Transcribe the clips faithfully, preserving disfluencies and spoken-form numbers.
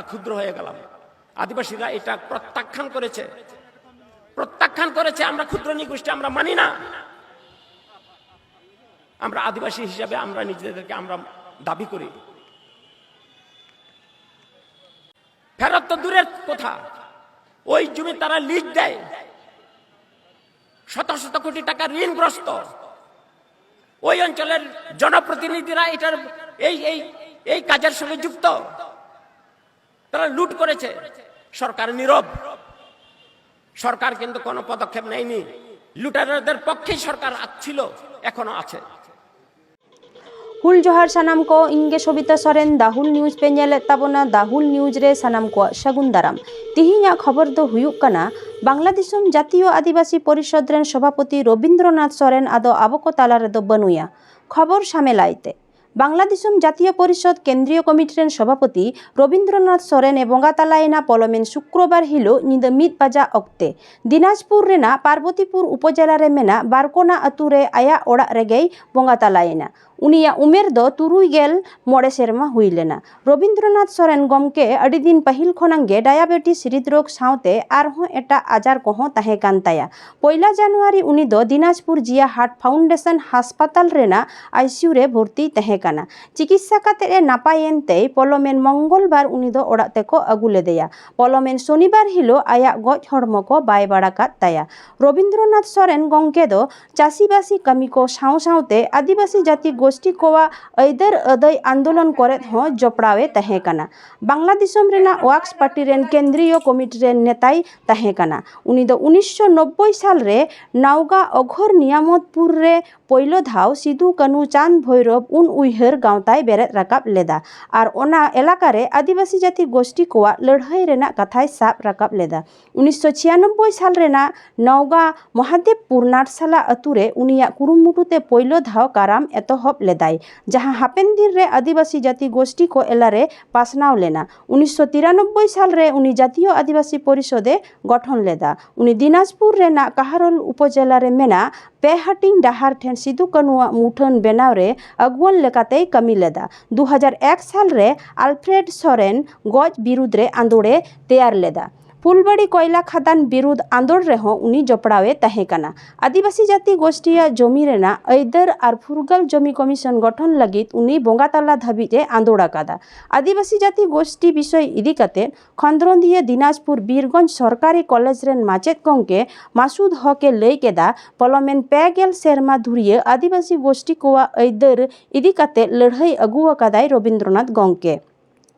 ক্ষুদ্র হয়ে গেলাম। আদিবাসীরা এটা প্রত্যাখ্যান করেছে, প্রত্যাখ্যান করেছে। আমরা ক্ষুদ্র নৃগোষ্ঠী, আমরা মানি না। আমরা আদিবাসী হিসাবে আমরা নিজেদেরকে আমরা দাবি করি। ফেরত তো দূরের কথা, ওই জমি তারা লিজ দেয়, শত শত কোটি টাকা ঋণগ্রস্ত। ওই অঞ্চলের জনপ্রতিনিধিরা এটার, এই এই এই কাজের সঙ্গে যুক্ত, তারা লুট করেছে। সরকার নীরব, সরকার কিন্তু কোনো পদক্ষেপ নেয়নি। লুটেরাদের পক্ষেই সরকার ছিল, এখনো আছে। ᱦᱩᱞ ᱡᱚᱦᱟᱨ ᱥᱟᱱᱟᱢ ᱠᱚ, ᱤᱧ ᱜᱮ ᱥᱚᱵᱤᱛᱟ ᱥᱚᱨᱮᱱ, ᱫᱟ ᱦᱩᱞ ᱱᱤᱭᱩᱡᱽ ᱯᱮ ᱧᱮᱞᱮᱫ ᱛᱟᱵᱚᱱᱟ᱾ ᱫᱟ ᱦᱩᱞ ᱱᱤᱭᱩᱡᱽ ᱨᱮ ᱥᱟᱱᱟᱢ ᱠᱚᱣᱟᱜ ᱥᱟᱹᱜᱩᱱ ᱫᱟᱨᱟᱢ᱾ ᱛᱤᱦᱤᱧᱟᱜ ᱠᱷᱚᱵᱚᱨ ᱫᱚ ᱦᱩᱭᱩᱜ ᱠᱟᱱᱟ, ᱵᱟᱝᱞᱟ ᱫᱤᱥᱚᱢ ᱡᱟᱹᱛᱤᱭᱚ ᱟᱹᱫᱤᱵᱟᱹᱥᱤ ᱯᱚᱨᱤᱥᱚᱫᱽ ᱨᱮᱱ ᱥᱚᱵᱷᱟᱯᱚᱛᱤ ᱨᱚᱵᱤᱱᱫᱨᱚᱱᱟᱛᱷ ᱥᱚᱨᱮᱱ ᱟᱫᱚ ᱟᱵᱚ ᱠᱚ ᱛᱟᱞᱟ ᱨᱮᱫᱚ ᱵᱟᱹᱱᱩᱭᱟ᱾ ᱠᱷᱚᱵᱚᱨ ᱥᱟᱢᱮᱞᱟᱭ ᱛᱮ, ᱵᱟᱝᱞᱟ ᱫᱤᱥᱚᱢ ᱡᱟᱹᱛᱤᱭᱚ ᱯᱚᱨᱤᱥᱚᱫᱽ ᱠᱮᱱᱫᱨᱤᱭᱚ ᱠᱚᱢᱤᱴᱤ ᱨᱮᱱ ᱥᱚᱵᱷᱟᱯᱚᱛᱤ ᱨᱚᱵᱤᱱᱫᱨᱚᱱᱟᱛᱷ ᱥᱚᱨᱮᱱ ᱮ ᱵᱚᱸᱜᱟ ᱛᱟᱞᱟᱭᱮᱱᱟ ᱯᱚᱞᱚᱢᱮᱱ ᱥᱩᱠᱨᱚᱵᱟᱨ ᱦᱤᱞᱚᱜ ᱧᱤᱫᱟᱹ ᱢᱤᱫ ᱵᱟᱡᱟ ᱚᱠᱛᱮ᱾ ᱫᱤᱱᱟᱡᱽᱯᱩᱨ ᱨᱮᱱᱟᱜ ᱯᱟᱨᱵᱚᱛᱤᱯᱩᱨ ᱩᱯᱚᱡᱮᱞᱟ ᱨᱮ ᱢᱮᱱᱟᱜ ᱵᱟᱨᱠᱚᱱᱟ ᱟᱹᱛᱩ ᱨᱮ ᱟᱭᱟᱜ ᱚᱲᱟᱜ ᱨᱮᱜᱮᱭ ᱵᱚᱸᱜᱟ ᱛᱟᱞᱟᱭᱮᱱᱟ᱾ ᱩᱱᱤᱭᱟᱜ ᱩᱢᱮᱨ ᱫᱚ ᱛᱩᱨᱩᱭ ᱜᱮᱞ ᱢᱚᱬᱮ ᱥᱮᱨᱢᱟ ᱦᱩᱭ ᱞᱮᱱᱟ᱾ ᱨᱚᱵᱤᱱᱫᱨᱚᱱᱟᱛᱷ ᱥᱚᱨᱮᱱ ᱜᱚᱢᱠᱮ ᱟᱹᱰᱤ ᱫᱤᱱ ᱯᱟᱹᱦᱤᱞ ᱠᱷᱚᱱᱟᱜ ᱜᱮ ᱰᱟᱭᱟᱵᱮᱴᱤᱥ ᱦᱨᱤᱫᱨᱳᱜᱽ ᱥᱟᱶᱛᱮ ᱟᱨᱦᱚᱸ ᱮᱴᱟᱜ ᱟᱡᱟᱨ ᱠᱚᱦᱚᱸ ᱛᱟᱦᱮᱸ ᱠᱟᱱ ᱛᱟᱭᱟ᱾ ᱯᱚᱭᱞᱟ ᱡᱟᱱᱩᱣᱟᱨᱤ ᱩᱱᱤ ᱫᱚ ᱫᱤᱱᱟᱡᱽᱯᱩᱨ ᱡᱤᱭᱟ ᱦᱟᱨᱴ ᱯᱷᱟᱣᱩᱱᱰᱮᱥᱚᱱ ᱦᱟᱥᱯᱟᱛᱟᱞ ᱨᱮᱱᱟᱜ ᱟᱭᱥᱤᱭᱩ ᱨᱮ ᱵᱷᱚᱨᱛᱤ ᱛᱟᱦᱮᱸ ᱠᱟᱱᱟ᱾ ᱪᱤᱠᱤᱛᱥᱟ ᱠᱟᱛᱮ ᱮ ᱱᱟᱯᱟᱭᱮᱱ ᱛᱮᱭ ᱯᱚᱞᱚᱢᱮᱱ ᱢᱚᱝᱜᱚᱞᱵᱟᱨ ᱩᱱᱤ ᱫᱚ ᱚᱲᱟᱜ ᱛᱮᱠᱚ ᱟᱹᱜᱩ ᱞᱮᱫᱮᱭᱟ᱾ ᱯᱚᱞᱚᱢᱮᱱ ᱥᱚᱱᱤᱵᱟᱨ ᱦᱤᱞᱚᱜ ᱟᱭᱟᱜ ᱜᱚᱡ ᱦᱚᱲᱢᱚ ᱠᱚ ᱵᱟᱭ ᱵᱟᱲᱟ ᱠᱟᱫ ᱛᱟᱭᱟ᱾ ᱨᱚᱵᱤᱱᱫᱨᱚᱱᱟᱛᱷ ᱥᱚᱨᱮᱱ ᱜᱚᱢᱠᱮ ᱫᱚ ᱪᱟᱹᱥᱤᱵᱟᱹᱥᱤ ᱠᱟᱹᱢᱤ ᱠᱚ ᱥᱟᱶ ᱥᱟᱶᱛᱮ ᱟᱹᱫᱤᱵᱟᱹᱥᱤ ᱡᱟᱹᱛᱤ ᱜᱳᱥᱴᱤ ᱠᱚᱣᱟᱜ ᱟᱹᱭᱫᱟᱹᱨ ᱟᱹᱫᱟᱹᱭ ᱟᱱᱫᱳᱞᱚᱱ ᱠᱚᱨᱮᱫ ᱦᱚᱸ ᱡᱚᱯᱲᱟᱣ ᱮ ᱛᱟᱦᱮᱸ ᱠᱟᱱᱟ᱾ ᱵᱟᱝᱞᱟ ᱫᱤᱥᱚᱢ ᱨᱮᱱᱟᱜ ᱣᱟᱠᱥ ᱯᱟᱨᱴᱤ ᱨᱮᱱ ᱠᱮᱱᱫᱨᱤᱭᱚ ᱠᱚᱢᱤᱴᱤ ᱨᱮᱱ ᱱᱮᱛᱟᱭ ᱛᱟᱦᱮᱸ ᱠᱟᱱᱟ᱾ ᱩᱱᱤ ᱫᱚ ᱩᱱᱤᱥᱥᱚ ᱱᱚᱵᱵᱳᱭ ᱥᱟᱞ ᱨᱮ ᱱᱟᱣᱜᱟ ᱚᱜᱷᱚᱨ ᱱᱤᱭᱟᱢᱚᱛᱯᱩᱨ ᱨᱮ ᱯᱳᱭᱞᱳ ᱫᱷᱟᱣ ᱥᱤᱫᱩ ᱠᱟᱹᱱᱩ ᱪᱟᱸᱫᱽ ᱵᱷᱳᱭᱨᱳᱵ ᱩᱱ ᱩᱭᱦᱟᱹᱨ ᱜᱟᱶᱛᱟᱭ ᱵᱮᱨᱮᱫ ᱨᱟᱠᱟᱵ ᱞᱮᱫᱟ ᱟᱨ ᱚᱱᱟ ᱮᱞᱟᱠᱟ ᱨᱮ ᱟᱹᱫᱤᱵᱟᱹᱥᱤ ᱡᱟᱹᱛᱤ ᱜᱳᱥᱴᱤ ᱠᱚᱣᱟᱜ ᱞᱟᱹᱲᱦᱟᱹᱭ ᱨᱮᱱᱟᱜ ᱠᱟᱛᱷᱟᱭ ᱥᱟᱵ ᱨᱟᱠᱟᱵ ᱞᱮᱫᱟ᱾ ᱩᱱᱤᱥᱥᱚ ᱪᱷᱤᱭᱟᱱᱚᱵᱵᱳᱭ ᱥᱟᱞ ᱨᱮᱱᱟᱜ ᱱᱟᱣᱜᱟ ᱢᱚᱦᱟᱫᱮᱵᱽᱯᱩᱨ ᱱᱟᱴᱥᱟᱞᱟ ᱟᱹᱛᱩ ᱨᱮ ᱩᱱᱤᱭᱟᱜ ᱠᱩᱨᱩᱢᱩᱴᱩ ᱛᱮ ᱯᱳᱭᱞᱳ ᱫᱷᱟᱣ ᱠᱟᱨᱟᱢ ᱮᱛᱚᱦᱚᱵ ᱞᱮᱫᱟᱭ, ᱡᱟᱦᱟᱸ ᱦᱟᱯᱮᱱ ᱫᱤᱱ ᱨᱮ ᱟᱹᱫᱤᱵᱟᱹᱥᱤ ᱡᱟᱹᱛᱤ ᱜᱳᱥᱴᱤ ᱠᱚ ᱮᱞᱟᱨᱮ ᱯᱟᱥᱱᱟᱣ ᱞᱮᱱᱟ᱾ ᱩᱱᱤᱥᱥᱚ ᱛᱤᱨᱟᱱᱚᱵᱵᱳᱭ ᱥᱟᱞ ᱨᱮ ᱩᱱᱤ ᱡᱟᱹᱛᱤᱭᱚ ᱟᱹᱫᱤᱵᱟᱹᱥᱤ ᱯᱚᱨᱤᱥᱚᱫ ᱮ ᱜᱚᱴᱷᱚᱱ ᱞᱮᱫᱟ᱾ ᱩᱱᱤ ᱫᱤᱱᱟᱡᱽᱯᱩᱨ ᱨᱮᱱᱟᱜ ᱠᱟᱦᱟᱨᱳᱞ ᱩᱯᱚᱡᱮᱞᱟ ᱨᱮ ᱢᱮᱱᱟᱜ ᱯᱮ ᱦᱟᱹᱴᱤᱧ ᱰᱟᱦᱟᱨ ᱴᱷᱮᱱ ᱥᱤᱫᱩ ᱠᱟᱹᱱᱩᱣᱟᱜ ᱢᱩᱴᱷᱟᱹᱱ ᱵᱮᱱᱟᱣ ᱨᱮ ᱟᱹᱜᱩᱣᱟᱹᱱ ᱞᱮᱠᱟᱛᱮᱭ ᱠᱟᱹᱢᱤ ᱞᱮᱫᱟ᱾ ᱫᱩ ᱦᱟᱡᱟᱨ ᱮᱠ ᱥᱟᱞ ᱨᱮ ᱟᱞᱯᱷᱨᱮᱰ ᱥᱚᱨᱮᱱ ᱜᱚᱡ ᱵᱤᱨᱩᱫᱽ ᱨᱮ ᱟᱸᱫᱳᱲ ᱮ ᱛᱮᱭᱟᱨ ᱞᱮᱫᱟ᱾ ᱯᱷᱩᱞᱵᱟᱲᱤ ᱠᱚᱭᱞᱟ ᱠᱷᱟᱫᱟᱱ ᱵᱤᱨᱩᱫᱽ ᱟᱸᱫᱳᱲ ᱨᱮᱦᱚᱸ ᱩᱱᱤ ᱡᱚᱯᱲᱟᱣ ᱮ ᱛᱟᱦᱮᱸ ᱠᱟᱱᱟ᱾ ᱟᱹᱫᱤᱵᱟᱹᱥᱤ ᱡᱟᱹᱛᱤ ᱜᱳᱥᱴᱤᱭᱟᱜ ᱡᱚᱢᱤ ᱨᱮᱱᱟᱜ ᱟᱹᱭᱫᱟᱹᱨ ᱟᱨ ᱯᱷᱩᱨᱜᱟᱹᱞ ᱡᱚᱢᱤ ᱠᱚᱢᱤᱥᱚᱱ ᱜᱚᱴᱷᱚᱱ ᱞᱟᱹᱜᱤᱫ ᱩᱱᱤ ᱵᱚᱸᱜᱟ ᱛᱟᱞᱟ ᱫᱷᱟᱹᱵᱤᱡ ᱮ ᱟᱸᱫᱳᱲ ᱟᱠᱟᱫᱟ᱾ ᱟᱹᱫᱤᱵᱟᱹᱥᱤ ᱡᱟᱹᱛᱤ ᱜᱳᱥᱴᱤ ᱵᱤᱥᱚᱭ ᱤᱫᱤ ᱠᱟᱛᱮ ᱠᱷᱚᱸᱫᱽᱨᱚᱸᱫᱤᱭᱟᱹ ᱫᱤᱱᱟᱡᱽᱯᱩᱨ ᱵᱤᱨᱜᱚᱸᱡᱽ ᱥᱚᱨᱠᱟᱨᱤ ᱠᱚᱞᱮᱡᱽ ᱨᱮᱱ ᱢᱟᱪᱮᱫ ᱜᱚᱢᱠᱮ ᱢᱟᱥᱩᱫ ᱦᱚᱠ ᱮ ᱞᱟᱹᱭ ᱠᱮᱫᱟ, ᱯᱚᱞᱚᱢᱮᱱ ᱯᱮ ᱜᱮᱞ ᱥᱮᱨᱢᱟ ᱫᱷᱩᱨᱤᱭᱟᱹ ᱟᱹᱫᱤᱵᱟᱹᱥᱤ ᱜᱳᱥᱴᱤ ᱠᱚᱣᱟᱜ ᱟᱹᱭᱫᱟᱹᱨ ᱤᱫᱤ ᱠᱟᱛᱮ ᱞᱟᱹᱲᱦᱟᱹᱭ ᱟᱹᱜᱩ ᱟᱠᱟᱫᱟᱭ ᱨᱚᱵᱤᱱᱫᱨᱚᱱᱟᱛᱷ ᱜᱚᱢᱠᱮ᱾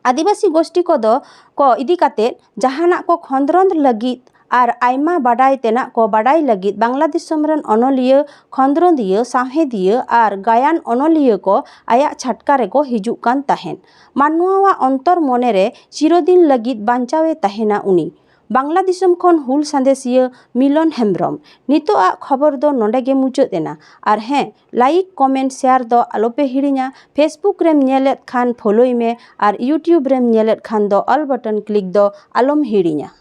ᱟᱹᱫᱤᱵᱟᱹᱥᱤ ᱜᱳᱥᱴᱤ ᱠᱚᱫᱚ ᱠᱚ ᱤᱫᱤ ᱠᱟᱛᱮ ᱡᱟᱦᱟᱱᱟᱜ ᱠᱚ ᱠᱷᱚᱸᱫᱽᱨᱚᱸᱫᱽ ᱞᱟᱹᱜᱤᱫ ᱟᱨ ᱟᱭᱢᱟ ᱵᱟᱰᱟᱭ ᱛᱮᱱᱟᱜ ᱠᱚ ᱵᱟᱰᱟᱭ ᱞᱟᱹᱜᱤᱫ ᱵᱟᱝᱞᱟ ᱫᱤᱥᱚᱢ ᱨᱮᱱ ᱚᱱᱚᱞᱤᱭᱟᱹ, ᱠᱷᱚᱸᱫᱽᱨᱚᱸᱫᱤᱭᱟᱹ, ᱥᱟᱶᱦᱮᱫᱤᱭᱟᱹ ᱟᱨ ᱜᱟᱭᱟᱱ ᱚᱱᱚᱞᱤᱭᱟᱹ ᱠᱚ ᱟᱭᱟᱜ ᱪᱷᱟᱴᱠᱟ ᱨᱮᱠᱚ ᱦᱤᱡᱩᱜ ᱠᱟᱱ ᱛᱟᱦᱮᱸᱫ᱾ ᱢᱟᱱᱣᱟᱣᱟᱜ ᱚᱱᱛᱚᱨ ᱢᱚᱱᱮ ᱨᱮ ᱪᱤᱨᱚᱫᱤᱱ ᱞᱟᱹᱜᱤᱫ ᱵᱟᱧᱪᱟᱣ ᱮ ᱛᱟᱦᱮᱱᱟ ᱩᱱᱤ᱾ ᱵᱟᱝᱞᱟ ᱫᱤᱥᱚᱢ ᱠᱷᱚᱱ ᱦᱩᱞ ᱥᱟᱸᱫᱮᱥᱤᱭᱟᱹ ᱢᱤᱞᱚᱱ ᱦᱮᱢᱵᱽᱨᱚᱢ᱾ ᱱᱤᱛᱚᱜ ᱟᱜ ᱠᱷᱚᱵᱚᱨ ᱫᱚ ᱱᱚᱰᱮ ᱜᱮ ᱢᱩᱪᱟᱹᱫ ᱮᱱᱟ᱾ ᱟᱨ ᱦᱮᱸ, ᱞᱟᱭᱤᱠ, ᱠᱚᱢᱮᱱᱴ, ᱥᱮᱭᱟᱨ ᱫᱚ ᱟᱞᱚᱯᱮ ᱦᱤᱲᱤᱧᱟ᱾ ᱯᱷᱮᱥᱵᱩᱠ ᱨᱮᱢ ᱧᱮᱞᱮᱫ ᱠᱷᱟᱱ ᱯᱷᱚᱞᱳᱭ ᱢᱮ ᱟᱨ ᱤᱭᱩᱴᱤᱭᱩᱵᱽ ᱨᱮᱢ ᱧᱮᱞᱮᱫ ᱠᱷᱟᱱ ᱫᱚ ᱚᱞ ᱵᱟᱴᱚᱱ ᱠᱞᱤᱠ ᱫᱚ ᱟᱞᱚᱢ ᱦᱤᱲᱤᱧᱟ᱾